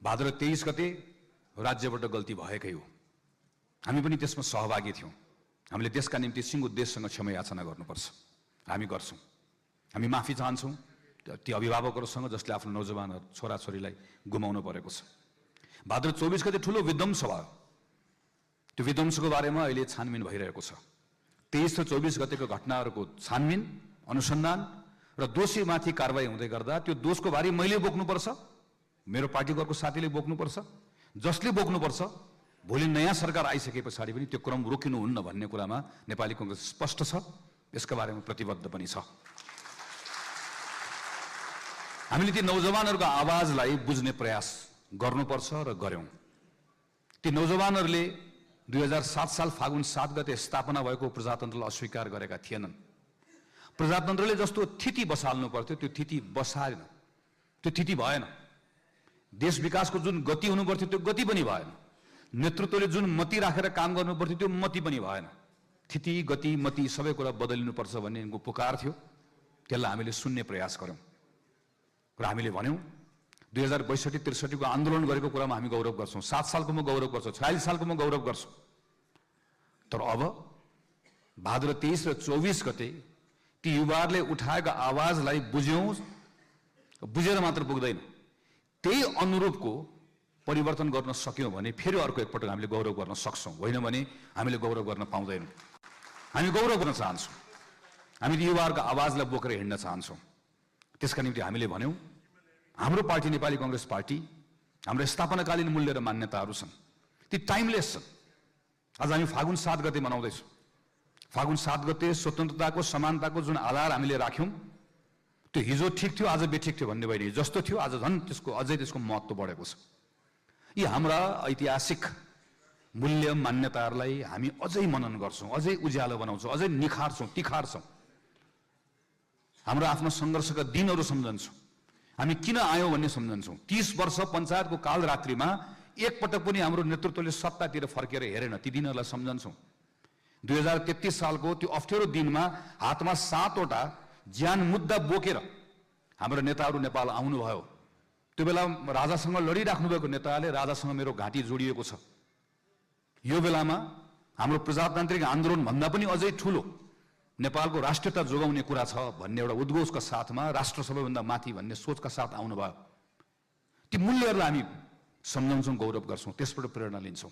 भाद्र 23 गते राज्यबाट गल्ती भएकै हो। हामी पनि त्यसमा सहभागी थियौं। हामीले देशका निम्ति सिंह उद्देश्यसँग क्षमा याचना गर्नुपर्छ। हामी गर्छौं। हामी माफी चाहन्छौं ती अभिभावकहरूसँग जसले आफ्नो नौजवान छोराछोरीलाई गुमाउनु परेको छ। भाद्र 24 गते ठूलो विध्वंस भयो। त्यो विध्वंसको बारेमा अहिले छानबिन भइरहेको छ। 23 र 24 गतेको घटनाहरूको छानबिन, अनुसन्धान र दोषीमाथि कारबाही हुँदै गर्दा त्यो दोषको भारी मैले बोक्नुपर्छ, मेरो पार्टीको साथीले बोक्नुपर्छ, जसले बोक्नुपर्छ। भोलि नयाँ सरकार आइसके पछाडि पनि त्यो क्रम रोकिनुहुन्न भन्ने कुरामा नेपाली कांग्रेस स्पष्ट छ। यसका बारेमा प्रतिबद्ध पनि छ। हामीले ती नौजवानहरूको आवाजलाई बुझ्ने प्रयास गर्नुपर्छ र गर्यौं। ती नौजवानहरूले 2007 साल फागुन 7 गते स्थापना भएको प्रजातन्त्रलाई अस्वीकार गरेका थिएनन्। प्रजातन्त्रले जस्तो थिति बसाल्नु पर्थ्यो त्यो थिति बसाएन, त्यो थिति भएन। देश विकासको जुन गति हुनु पर्थ्यो त्यो गति पनि भएन। नेतृत्वले जुन मति राखेर काम गर्नु पर्थ्यो त्यो मति पनि भएन। थिति, गति, मति सबै कुरा बदलिनुपर्छ भन्ने उनको पुकार थियो। त्यसलाई हामीले सुन्ने प्रयास गर्यौं र हामीले भन्यौं 2062-63 को आन्दोलन गरेको कुरामा हामी गौरव गर्छौं। 7 सालको म गौरव गर्छु, 46 सालको म गौरव गर्छु। तर अब भाद्र 23 र 24 गते ती युवाहरूले उठाएका आवाजलाई बुझेर मात्र पुग्दैन। त्यही अनुरूपको परिवर्तन गर्न सक्यौं भने फेरि अर्को एकपटक हामीले गौरव गर्न सक्छौं। होइन भने हामीले गौरव गर्न पाउँदैनौं। हामी गौरव गर्न चाहन्छौं। हामी ती युवाहरूको आवाजलाई बोकेर हिँड्न चाहन्छौं। त्यसका निम्ति हामीले भन्यौं हाम्रो पार्टी नेपाली कांग्रेस पार्टी, हाम्रो स्थापनाकालीन मूल्य र मान्यताहरू छन्, ती टाइमलेस छन्। आज हामी फागुन 7 गते मनाउँदैछौँ। फागुन 7 गते स्वतन्त्रताको, समानताको जुन आधार हामीले राख्यौं त्यो हिजो ठिक थियो, आज बेठिक थियो भन्ने होइन। जस्तो थियो आज झन् अझै त्यसको महत्त्व बढेको छ। यी हाम्रा ऐतिहासिक मूल्य मान्यताहरूलाई हामी अझै मनन गर्छौं, अझै उज्यालो बनाउँछौं, अझै निखार्छौं, तिखार्छौं। हाम्रो आफ्नो संघर्षका दिनहरू सम्झन्छौं। हामी किन आयौं भन्ने सम्झन्छौं। 30 वर्ष पञ्चायतको कालरात्रिमा एकपटक पनि हाम्रो नेतृत्वले सत्तातिर फर्केर हेरेन। ती दिनहरूलाई सम्झन्छौं। 2033 सालको त्यो अप्ठ्यारो दिनमा हातमा 7 वटा ज्यान मुद्दा बोकेर हाम्रो नेताहरू नेपाल आउनुभयो। त्यो बेला राजासँग लडिराख्नु भएको नेताले राजासँग मेरो घाँटी जोडिएको छ। यो बेलामा हाम्रो प्रजातान्त्रिक आन्दोलन भन्दा पनि अझै ठूलो नेपालको राष्ट्रियता जोगाउने कुरा छ भन्ने एउटा उद्घोषका साथमा राष्ट्र सबैभन्दा माथि भन्ने सोचका साथ आउनुभयो। ती मूल्यहरूलाई हामी सम्झन्छौं, गौरव गर्छौं, त्यसबाट प्रेरणा लिन्छौं।